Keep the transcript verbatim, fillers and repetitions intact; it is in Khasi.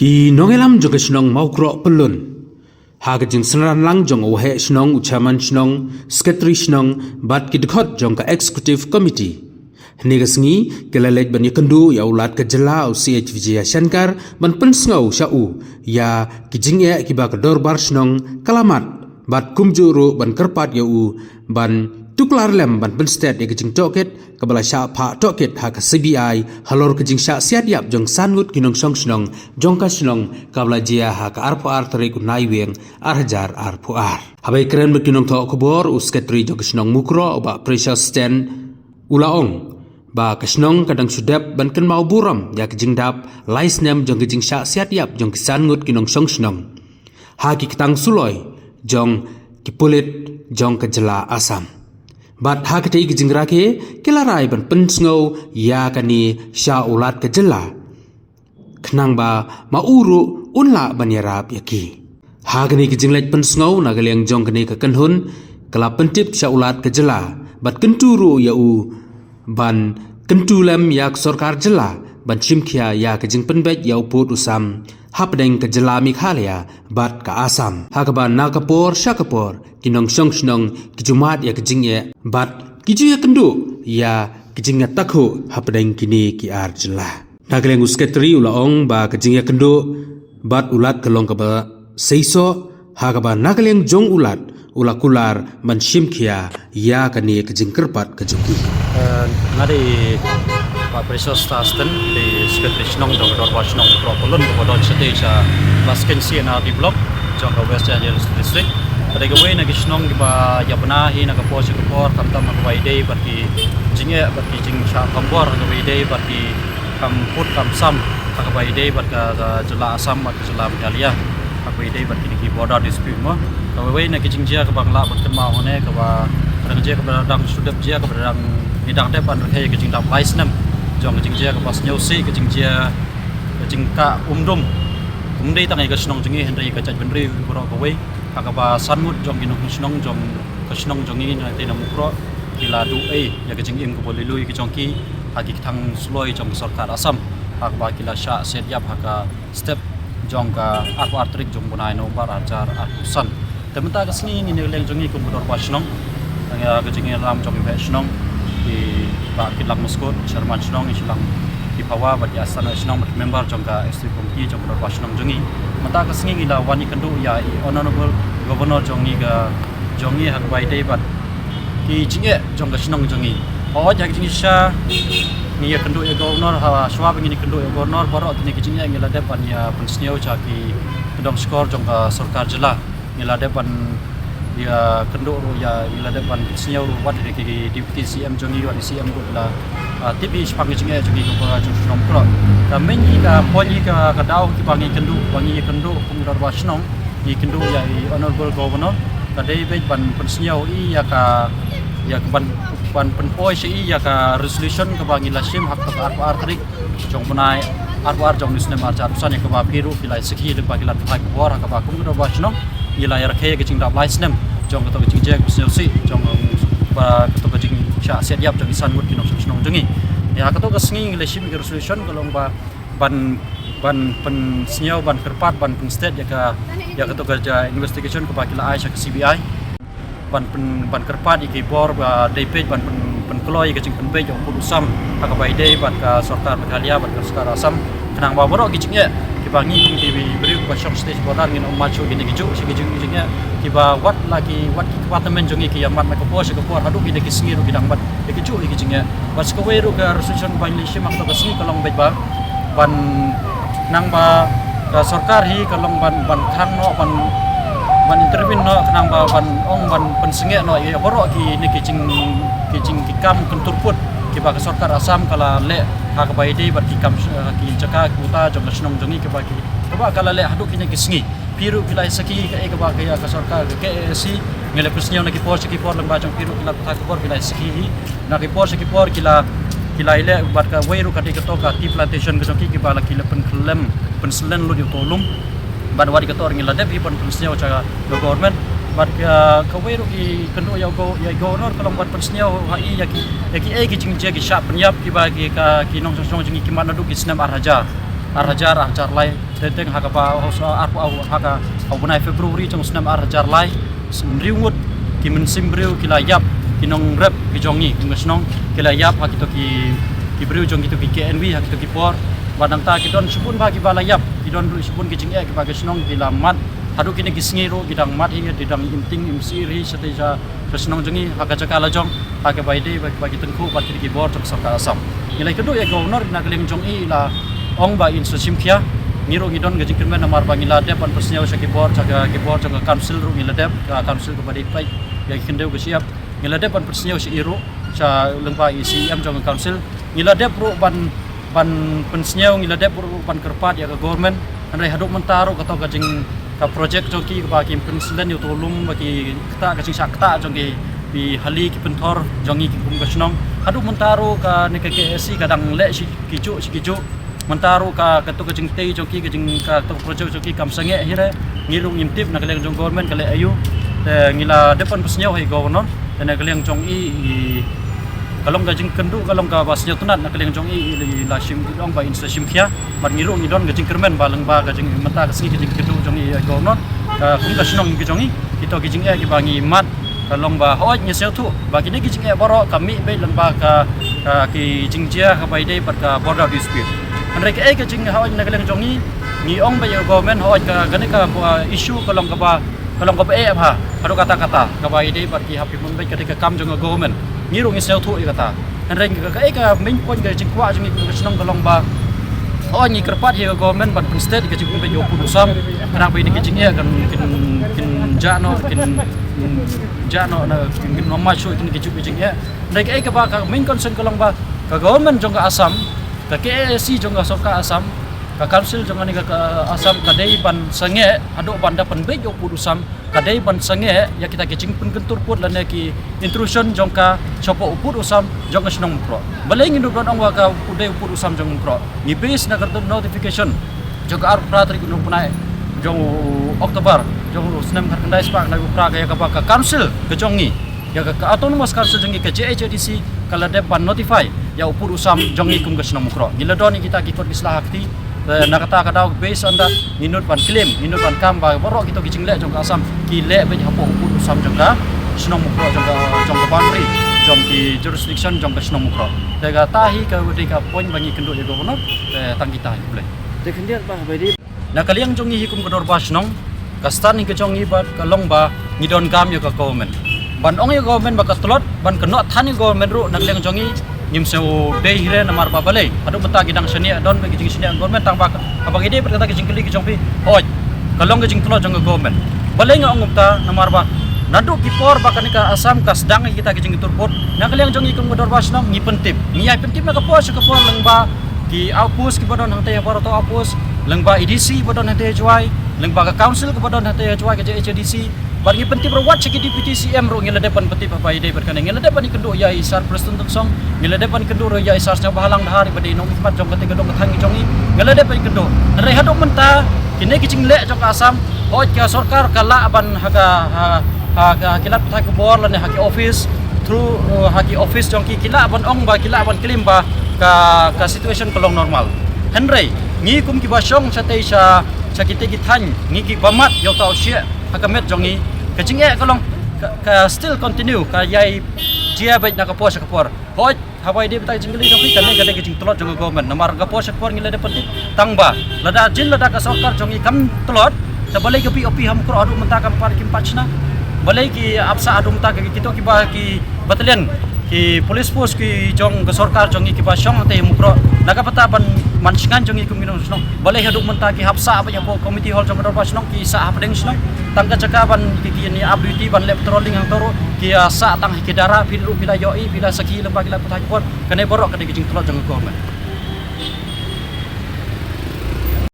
I nongïalam jong ka shnong Mawkroh Pyllun, ha ka jingsynran lang jong u waheh shnong, u chairman shnong, secretary shnong, bad ki dkhot jong ka executive committee, hynne ka sngi ki la leit ban ïakynduh ïa u Lat ka jylla, u C H Vijayashankar, ban pynsngew sha u ïa ki jingeh kiba ka dorbar shnong ka la mad, bad kumjuh ruh ban kyrpad ïa u ban tuklar lem ban pynsted ïa ka jingtohkit kaba la shah phah tohkit ha ka C B I halor ka jingshah siat ïap jong san ngut ki nongshong shnong jong ka shnong, kaba la jia ha ka arphew ar tarik u Naiwieng ar hajar arphew ar. Haba ïakren bad ki nongthoh khubor, u secretary jong ka shnong Mukroh, u Bah Precious Ten, u la ong ba ka shnong ka dang shu dep ban kynmaw burom ïa ka jingdap lai snem jong ka jingshah siat ïap jong ki san ngut ki nongshong shnong ha ki ktang suloi jong ki pulit jong ka jylla Assam. Bad ha katei ka jingrakhe ki la rai ban pynsngew ïa kane sha u Lat ka jylla, khnang ba ma u ruh un lah ban ïarap ïa ki. Ha kane ka jingleit pynsngew, na ka liang jong kane ka kynhun ka la pyntip sha u Lat ka jylla bad kyntu ruh ïa u ban kyntu lem ïa ka sorkar jylla ban shim khia ïa ka jingpynbeit ïa u pud u sam hapdeng ka jylla Meghalaya bad ka Assam, ha kaba na ka por sha ka por ki nongshong shnong ki ju mad ïa ka jingeh bad ki ju ïakynduh ïa ka jingïatakhuh hapdeng kine ki ar jylla. Na ka liang u secretary u la ong ba ka jingïakynduh bad u Lat ka long kaba seisoh, ha kaba na ka liang jong u Lat u la kular ban shim khia ïa kane ka jingkyrpad ka jong ki. Eh, nga dei Bah Precious Ten, dei secretary shnong jong ka dorbar shnong Mukroh Pyllun, kaba don shatei sha Baskin C and R D block jong ka West Jaintia Hills District. Ka dei kawei na ki shnong kiba ïa bna hi na ka por sha ka por, khamtam ha kaba ïadei bad ki jingeh bad ki jingshah thombor, ha kaba ïadei bad ki kam pud kam sam, ha kaba ïadei bad ka, ka jylla Assam bad ka jylla Meghalaya, ha kaba ïadei bad kine ki border dispute mo. Kawei na ki jingjia kaba nga lah ban kynmaw hangne, kaba dang jia, kaba dang shu dep jia, kaba dang, ngi dang dep ban rakhe ïa ka jingdap lai snem jong ka jingjia kaba sngewsih, ka jingjia, ka jingkah umdum, ym dei tang ïa ka shnong jong ngi hynrei ïa ka jaitbynriew baroh kawei, ha kaba san ngut jong ki nongshong shnong jong ka shnong jong ngi na tei na Mukroh ki la duh ei ïa ka jingim kaba lui lui ka jong ki ha ki ktang suloi jong ka sorkar Assam, ha kaba ki la shah siat ïap ha ka step jong ka arphew ar tarik jong u bnai November ar hajar arphew san. Te mynta ka sngi ngi na ka liang jong ngi kum ka dorbar shnong, ïa ka jingïalam jong i waheh shnong, i Bah Kitlang Muskut, chairman shnong, i Shillong, i Pawa bad i Assistant Waheh Shnong bad member jong ka executive committee jong ka dorbar shnong jong ngi. Mynta ka sngi ngi la wan ïakynduh ïa i Honorable Governor jong ngi ka, jong ngi ha kaba ïadei bad ki jingeh jong ka shnong jong ngi. Hooid, ha ka jingshisha ngi ïakynduh ïa Governor, ha shuwa ba ngin ïakynduh ïa Governor, baroh kine ki jingeh ngi la dep ban ïa pynsngew sha ki dong shkor jong ka sorkar jylla. Ngi la dep ban ïakynduh ruh ïa, ngi la dep ban pynsngew ruh wat ïa ki Deputy C M jong ngi, wat ïa C M ruh la, ah, tip ïa shaphang ki jingeh jong ngi kum ka shnong Mukroh. Ka main hi, ka point hi, ka, ka daw kiba ngi kynduh, ba ngi kynduh kum ka dorbar shnong, ngi kynduh ïa i Honorable Governor, ka dei beit ban pynsngew ïa i ïa ka, ïa ka ban, ban pynpoi sha i ïa ka resolution kaba ngi la shim ha ka arphew ar tarik jong u bnai arphew ar jong u snem ar hajar arphew san, ïa kaba phi ruh phi la ïa sakhi lyngba ki lad pathai khubor, ha kaba kum ka dorbar shnong ngi la ïa rakhe ïa ka jingdap lai snem jong kato ka jingjia kaba sngewsih jong, ba kato ka jingshah siat ïap jong ki san ngut ki nongshong shnong jong ngi. Ïa kato ka sngi ngi la shim ïa ka resolution ka long ba ban, ban pynsngew, ban kyrpad, ban pynsted ïa ka, ïa kato ka, ja, investigation kaba ki la ai sha ka C B I. Ban pyn, ban kyrpad ïa ki bor ba dei peit ban pyn, pynkloi ïa ka jingpynbeit ïa u pud u sam ha kaba ïadei bad ka sorkar Meghalaya bad ka sorkar Assam, khnang ba baroh ki jingeh kiba ngi kum ki briew kiba shong sha border ngin ym mad shuh kine ki juh, sha ki juh ki jingeh kiba wat la ki, wat ki kpa tymmen jong ngi ki ïa mad na ka por sha ka por, haduh kine ki sngi ruh ki dang mad ïa ki juh ïa ki jingeh. Bad sa kawei ruh ka resolution ba ngi la shim ha kato ka sngi ka long beit ba ban, khnang ba ka sorkar hi ka long ban, ban khang noh, ban, ban intervene noh, khnang ba ban ong, ban pynsangeh noh ïa baroh kine ki jing, ki jing, ki kam kyntur pud kiba ka sorkar Assam ka la leh ha kaba ïadei bad ki kam, eh, ki jaka, ki uta jong ka shnong jong ngi kiba ki, kaba ka la leh haduh kine ki sngi. Phi ruh phi la ïa sakhi kaei kaba ka, ïa ka sorkar ka K A A C, ngi la pynsngew na ki por sha ki por lyngba jong phi ruh ki lad pathai khubor phi la ïa sakhi hi. Na ki por sha ki por ki la, ki la ïaleh bad kawei ruh ka dei kato ka tea plantation ka jong ki, kiba la ki la pynkhlem, pynslem lut ïa uto u lum. Bad wat ïa kato ruh ngi la dep hi ban pynsngew sha ka government. Bad ka, kawei ruh ki kynduh ïa u go, ïa u governor ka long ban pynsngew ha i ïa ki, ïa kiei ki jingjia ki shah pynïap kiba ki, ka, ki nongshong shnong jong ngi ki mad naduh ki snem ar hajar. Ar hajar, ar hajar lai, teng teng ha kaba, ha ka, ha ka, ha u bnai February jong u snem ar hajar lai, hynriew ngut ki mynsiem briew ki la ïap, ki nongrep ki jong ngi kum ka shnong, ki la ïap ha kito ki, ki briew jong kito ki K N V ha kito ki por. Bad nangta ki don shibun bha kiba la ïap, ki don ruh shibun ki jingeh kiba ka shnong ki la mad. Haduh kine ki sngi ruh ki dang mad hi, ki dang im ting im sih hi shatei sha ka shnong jong ngi ha ka jaka la jong, ha kaba ïadei bad ki tyngkhuh bad kine ki bor jong ka sorkar Assam. Ngi la ïakynduh ïa u Governor, na ka liang jong i i la ong ba in sa shim khia. Ngi ruh ngi don ka jingkyrmen namar ba ngi la dep ban pynsngew sha ki bor, sha ki bor jong ka council ruh ngi la dep, ka council kaba dei peit ïa ki khyndew ka shyiap. Ngi la dep ban pynsngew sha i ruh, sha lyngba i C E M jong ka council. Ngi la dep ruh ban, ban pynsngew, ngi la dep ruh ban kyrpad ïa ka government. Hynrei haduh mynta ruh kato ka jing, ka project jong ki kaba ki pynsyllim ïa uto u lum ba ki ktah, ka jingshah ktah jong ki, ki hali ki pynthor jong ngi ki kum ka shnong. Haduh mynta ruh kane ka K A C ka dang leh shi ki juh shi ki juh. Mynta ruh ka, kato ka jingtei jong ki, ka jing, kato ka project jong ki kam sangeh hi re. Ngi ruh ngim tip na ka liang jong government ka leh aïu. Te ngi la dep ban pynsngew ha i Governor. Te na ka liang jong i, i, ka long ka jingkynduh, ka long kaba sngewtynnat na ka liang jong i, i, i la shim, i ong ba in sa shim khia. Bad ngi ruh ngi don ka jingkyrmen ba lyngba ka jing, mynta ka sngi ka jingkynduh jong i, i Governor, ka kum ka shnong ka jong i, kito ki jingeh kiba ngi mad, ka long ba hooid ngi sngewthuh ba kine ki jingeh baroh ka mih beit lyngba ka, ka ki jingjia kaba ïadei bad ka border dispute. Hynrei kaei ka jing, hooid na ka liang jong ngi, ngi ong ba ïa government, hooid ka, kane ka, uh, issue ka long kaba, ka long kaba eh bha haduh katta katta, kaba ïadei bad ki hap ki pynbeit, ka dei ka kam jong ka government. Ngi ruh ngi sngewthuh ïa kata. Hynrei ka, kaei ka main point ka jingkwah jong ngi kum ka shnong ka long ba, hooid ngi kyrpad ïa ka government ban pynsted ïa ka jingpynbeit ïa u pud u sam. Khnang ba ïa ki jingeh kan, kin, kin jah noh, kin, kin jah noh, na kin, kin ym mad shuh ïa kine ki juh ki jingeh. Hynrei kaei kaba ka main concern ka long ba ka government jong ka Assam, ka K A A C jong ka sorkar Assam, ka council jong kane ka, ka Assam ka dei ban sangeh haduh ban da pynbeit ïa u pud u sam, ka dei ban sangeh ïa kita ki jingpynkyntur pud lane ki intrusion jong ka shapoh u pud u sam jong ka shnong Mukroh. Balei ngin ïoh ban ong ba ka u dei u pud u sam jong Mukroh? Ngi base na ka notification jong ka arphew phra tarik u bnai jong u October jong u snem khatkhyndai spah khyndai phew phra, ka ïa kaba ka council ka jong ngi, ïa ka, ka autonomous council jong ngi, ka J H A D C, ka la dep ban notify ïa u pud u sam jong ngi kum ka shnong Mukroh. Ngi la don ïa kita ki kot ki sla ha kti. Eh, na kata ka daw, based on that, ngi nud ban claim, ngi nud ban kam ba baroh kito ki jingleh jong ka Assam ki leh beit hapoh u pud u sam jong ka shnong Mukroh, jong ka, jong ka boundary jong ki jurisdiction jong ka shnong Mukroh. Te kata hi ka dei ka point ba ngi kynduh ïa governor. Te tang kita hi, khublei. Te khyndiat ba, ba dei. Na ka liang jong ngi hi kum ka dorbar shnong, ka stand hi ka jong ngi ba ka long ba ngi donkam ïa ka government. Ban ong ïa ka government ba ka tlot, ban kynnoh than ïa ka government ruh na ka liang jong ngi ngim sngewdei hi re, namar ba balei? Haduh mynta ki dang shaniah, don ba ki jingshaniah government, tang ba ka, kaba ngi dei bad kata ki jingkylli ki jong phi. Hooid, ka long ka jingtlot jong ka government. Balei nga ong kumta? Namar ba naduh ki por ba kane ka Assam ka sdang ïa kita ki jingkyntur pud, na ka liang jong ngi kum ka dorbar shnong ngi pyntip, ngi ïai pyntip na ka por sha ka por lyngba ki outpost kiba don hangtei ha Barato outpost, lyngba A D C ba don hangtei ha Jowai, lyngba ka council kaba don hangtei ha Jowai, ka J H A D C. Bad ngi pyntip ruh wat sha ki Deputy C M ruh ngi la dep ban pyntip haba ïadei bad kane. Ngi la dep ban ïakynduh ïa i Sir Prestone Tynsong, ngi la dep ban ïakynduh ruh ïa i Sir Sniawbhalang Dhar iba dei nongmihkhmat jong kata ka dong ka thaiñ jong ngi. Ngi la dep ban ïakynduh. Hynrei haduh mynta kine ki jingleh jong ka Assam, hooid ka sorkar ka lah ban ha ka, ha, ha ka, ha ki lad pathai khubor lane ha ki office, through, uh, ha ki office jong ki, ki lah ban ong ba, ki lah ban claim ba ka, ka situation ka long normal. Hynrei ngi kum kiba shong shatei sha, sha kitei ki thaiñ, ngi kiba mad ïa uta u shiah ha ka met jong ngi, ka jingeh ka long, ka, ka still continue, ka ïai jia beit na ka por sha ka por. Hooid, haba ïadei bad ka jingkylli jong phi, kane ka dei ka jingtlot jong ka government. Namar ka por sha ka por ngi la dep pyntip, tang ba lada jin lada ka sorkar jong ngi kam tlot, te balei ka P O P ha Mukroh haduh mynta kam pat, kim pat shna? Balei ki ap sah haduh mynta, ka, kito kiba ki battalion, ki police force ki jong ka sorkar jong ngi kiba shong hangtei ha Mukroh, na ka bynta ban man shngain jong ngi kum ki nong shnong, balei haduh mynta ki hap sah beit hapoh community hall jong ka dorbar shnong, ki sah hapdeng shnong? Tang ka jaka ban ki, ki ïa ap duty ban leh patrolling hangto ruh ki ïa sah tang ha ki dara, phi ruh phi la ïohi, phi la sakhi lyngba ki lad pathai khubor. Kane baroh ka dei ka jingtlot jong ka government.